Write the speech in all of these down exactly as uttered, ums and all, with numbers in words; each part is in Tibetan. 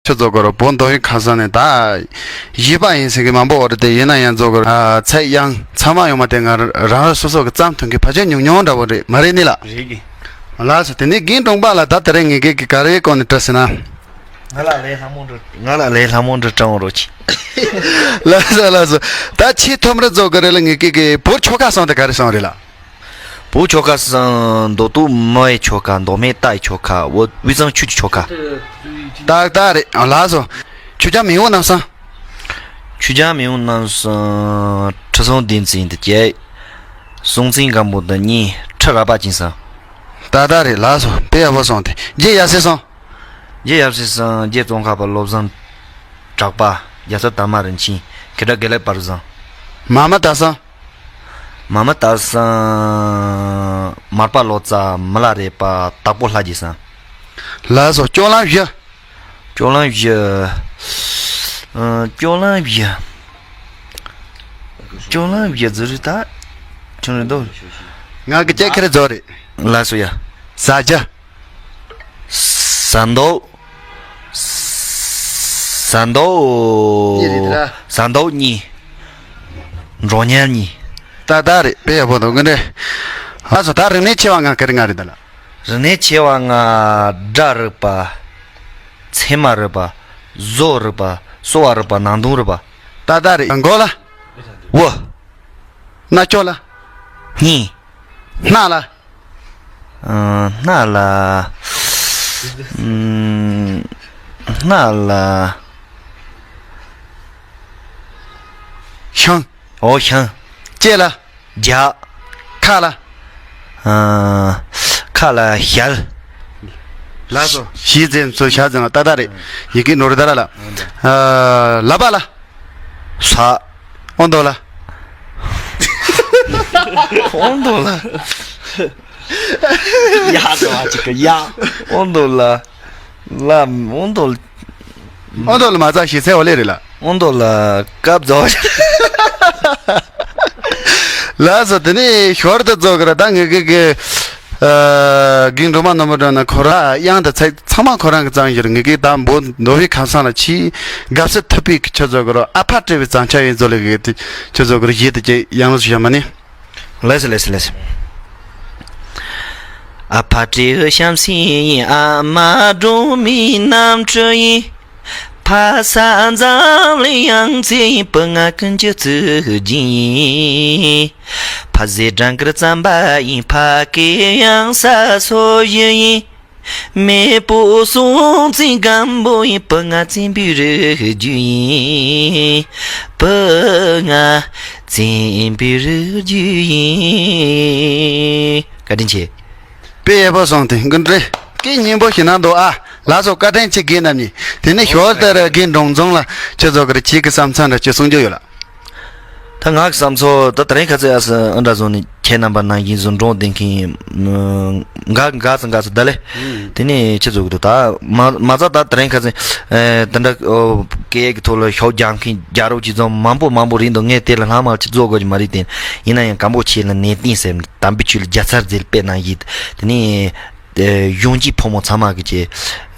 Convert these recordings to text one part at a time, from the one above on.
ཁྱོད་ཚོ་གོ་རོ་བོད་མདོ་དབུས་ཁམས་གསུམ་ནས་ད་གཞས་པ་ཡིན་ཟེར་གི་མང་པོ་འོ་རེད་དེ། ཡིན་ན་ཡང་ཚོ་གོ་རོ་ཚད་ཡང་ཚང་མ་ཡོང་མ་དེ་ང་རང་རང་སོ་སོ་གི་བརྩམས་ཐོན་གི་ཕལ་ཆེར་ཉུང་ཉུང་འདྲ་བོ་རེད་མ་རེད་ནི་ལ། རེད་གི། ལགས་སོ། དེ་ནས་རྒན་གྲོང་པ་ལ་ད་དེ་རིང་ངེད་ཀྱི་ག་རེའི་སྐོར་ནས་དྲི་ཟེར་ན། ང་ལ་ལས་སླ་མོ་འདྲ་ང་ལ་ལས་སླ་མོ་འདྲ་དྲང་རོགས་གྱིས། ལགས་སོ་ལགས་སོ། ད་ཆེས་ཐོག་མར་ཚོ་གི་རེད་ལ། ངེད་ཀྱི་གི་བོད་ཆོལ་ཁ་གསུམ་དེ་ག་རེ་གསུམ་རེད་ལ། བོད་ཆོལ་ཁ་གསུམ་མདོ་སྟོད་སྨད་ཆོལ་ཁ། མདོ་སྨད་རྟ་ཡི་ཆོལ་ཁ། འོ་དབུས་གཙང་ཆུ་ཆུ་ཆོལ་ཁ། ཏག་ཏག་རེད། ལགས་སོ། ཆོས་རྒྱལ་མེས་དབོན་རྣམ་གསུམ། ཆོས་རྒྱལ་མེས་དབོན་རྣམ་གསུམ། ཁྲི་སྲོང་ལྡེ་བཙན་དང་བཅས། སྲོང་བཙན་སྒམ་པོ་དང་གཉིས། ཁྲི་རལ་པ་ཅན་གསུམ། ཏག་ཏག་རེད། ལགས་སོ། དཔེ་ཡག་པོ་གསུངས་ཏེ། རྗེ་ཡབ་སྲས་གསུམ། རྗེ་ཡབ་སྲས་གསུམ། རྗེ་ཙོང་ཁ་པ་བློ་བཟང་གྲགས་པ། རྒྱལ་ཚབ་དར་མ་རིན་ཆེན། ཁེ་དྲག་དགེ་ལེགས་དཔལ་བཟང་། མ་མ་དར་གསུམ། མ་མ་དར་གསུམ། མར་པ་ལོ་ཙཱ། མི་ལ་རས་པ། དྭགས་པོ་ལྷ་རྗེ་གསུམ། ལགས་སོ། སྐྱོ་ལམ་བཞི། སྐྱོ་ལམ་བཞི། ཨ། སྐྱོ་ལམ་བཞི། སྐྱོ་ལམ་བཞི་ཟེར་རེད་ད། ཁྱོད་རེད་འདུག་ང་གི་ཅེ་ཁེར་རྫོགས་རེད། ལགས་སོ་ཡ། ཟ་རྒྱུ། ཟ་མདོག་ཟ་མདོག་གཉིས་རེད་དེ་ར། ཟ་མདོག་གཉིས། འབྲོང་གཉེར་གཉིས། ཏག་ཏག་རེད། དཔེ་ཡག་པོ་འདུག་གི་འདྲེ། ལགས་སོ། ད་རིག་གནས་ཆེ་བ་ལྔ་ག་རེ་ལྔ་རེད་ད་ལ། རིག་གནས་ཆེ་བ་ལྔ། སྒྲ་རིག་པ། ཚད་མ་རིག་པ། བཟོ་རིག་པ། གསོ་བ་རིག་པ། ནང་དོན་རིག་པ། ཏག་ཏག་རེད། མགོ་ལ། དབུ། རྣ་ཅོག་ལ། སྙིང་། སྣ་ལ། ཨ། སྣ་ལ། ཨམ། སྣ་ལ། ཤིང་། འོ་ཤིང་། ལྕེ་ལ། ལྗགས། ཁ་ལ། ཨ། ཁ་ལ་ཞལ། ལགས་སོ། ཞེས་ཟེར་ཚོ་ཞག་ཟེར་ན་ཏག་ཏག་རེད། ཡི་གེ་ནོར་ད་ར་ལ། ཨ། ལག་པ་ལ། ས། ཨོ་མདོ་ལ། ཨོ་མདོ་ལ། ཡ་ཟེར་བ་ཅིག་གི་ཡ། ཨོ་མདོ་ལ། ལ། ཨོ་མདོ་ལ། ཨོ་མདོ་ལ་མ་ཚ་ཞེས་ཚེ་འོ་ལེ་རེད་ལ། ཨོ་མདོ་ལ་སྐབས་རྫོགས། ལགས་སོ། དེ་ནས་ཞོར་དུ་རྫོགས་གི་ར། ད་ངེད་ཀྱི་གི། ཨ། རྒན་འབྲོག་མ་ནོར་མ་འགྲོ་ན་ཁོ་ར་དབྱངས་དང་ཚིག་ཚང་མ་ཁོ་རང་གི་བརྩམས་ཡོད་རེད། ངེད་ཀྱི་ད་བོད་མདོ་དབུས་ཁམས་གསུམ་ལ་ཆེས་དགའ་བསུ་ཐུབ་པའི་ཁྱོད་ཚོ་གི་རོ་ཨ་ཕ་སྤྲེལ་བའི་བརྩམས་བྱ་ཡིན་ཚོ་ལས་གི་དེ་ཁྱོད་ཚོ་གི་རོ་གཞས་དེ་ཅིག་ཡང་ལོ་ཞུ་བྱ་མ་ནི། ལགས་སོ་ལགས་སོ་ལགས་སོ། ཨ་ཕ་སྤྲེའུ་བྱམས་སེང་ཡིན། ཨ་མ་སྒྲོལ་མའི་རྣམ་འཕྲུལ་ཡིན། ཕ་ས་འཛམ་གླིང་ཡང་རྩེ་ཡིན། བུ་ང་ཀུན་གྱི་གཙུག་རྒྱན་ཡིན། ཕ་ཟེ་སྦྲང་དཀར་རྩམ་པ་ཡིན། ཕ་སྐད་གཡང་ས་སོ་བཞི་ཡིན། མེས་པོ་སྲོང་བཙན་སྒམ་པོ་ཡིན། བུ་ང་བཙན་པོའི་རུ་རྒྱུད་ཡིན། བུ་ང་བཙན་པོའི་རུ་རྒྱུད་ཡིན། བཀའ་དྲིན་ཆེ། དཔེ་ཡག་པོ་སོང་སྟེ་ཀུན་རེ་སྐད་སྙན་པོ་ཞིག་གནང་འདུག་ཨ། ལགས་སོ། བཀའ་དྲིན་ཆེ་རྒན་རྣམ་གཉིས། དེ་ནས་ཞོར་དུ་ར་རྒན་འབྲོང་རྫོང་ལ་ཁྱེད་ཚོ་གི་ར་ཁྱེད་ཀྱི་བསམ་ཚུལ་འདྲ་ཅིག་གསུང་རྒྱུ་ཡོད་ལ། ད་ང་གི་བསམ་ཚུལ་ད་དེ་རིང་ཁ་ཚོད་ཨ་སི་ཨ་འདྲ་བཟོ་ནས་ཁྱེད་རྣམ་པ་ནང་བཞིན་བཟོ་འབྲོང་ལྡན་མཁན་འགའ་འགའ་ཚོ་འགའ་ཚོ་ད་ལེ། དེ་ནས་ཁྱེད་ཚོ་གི་འདུག་ད་མ་མ་རྩ་ད་དེ་རིང་ཁ་ཚོད་ཨེ་དེ་འདྲ་ཨོ་སྐད་ཡིག་གི་ཐོག་ལ་ཤོག་རྒྱག་མཁན་རྒྱག་རོགས་ཅིག་བཟོ་མང་པོ་མང་པོ་རེད་འདུག་ངས་དེ་ལ་ལྷག་མ་ཅིག་བཟོ་དགོས་ཀྱི་མ་རེད་དེ། ཡིན་ན་ཡང་སྐམ་པོ་ཆེ་ལ་ནན་ཏན་ཟེར་དམ་པའི་ཆོས་ལ་རྒྱལ་ཚར་ཟེར་དཔེ་ནང་བཞིན་དེ་ནས། ཨེ་གཞོན་སྐྱེས་ཕོ་མོ་ཚང་མ་གི་ཅེ།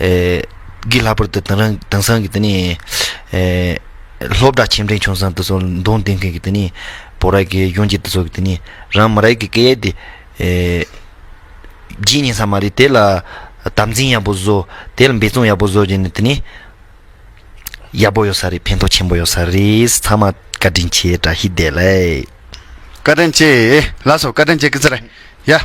ཨེ་གི་ལྷག་པར་དུ་དེང་རང་དེང་སང་གི་དེ་ནི། ཨེ་སློབ་གྲྭ་ཆེ་འབྲིང་ཆུང་གསུམ་དེ་ཚོ་འདོན་ལྡན་མཁན་གི་དེ་ནི། བོད་ར་གི་གཞོན་སྐྱེས་དེ་ཚོ་གི་དེ་ནི། རང་མི་ར་གི་སྐད་ཡིག་དེ། ཨེ་བརྗེད་ཉན་ས་མ་རེད། དེ་ལ་དམ་འཛིན་ཡག་པོ་བཟོ། དེ་ལ་འབད་བརྩོན་ཡག་པོ་བཟོ་བྱས་ནས་དེ་ནི། ཡག་པོ་ཡོད་ས་རེད། ཕན་ཐོགས་ཆེན་པོ་ཡོད་ས་རེད། ཚང་མ་བཀའ་དྲིན་ཆེ། བཀྲ་ཤིས་བདེ་ལེགས། བཀའ་དྲིན་ཆེ། ལགས་སོ། བཀའ་དྲིན་ཆེ་གི་ཚེ་རེད་ཡ།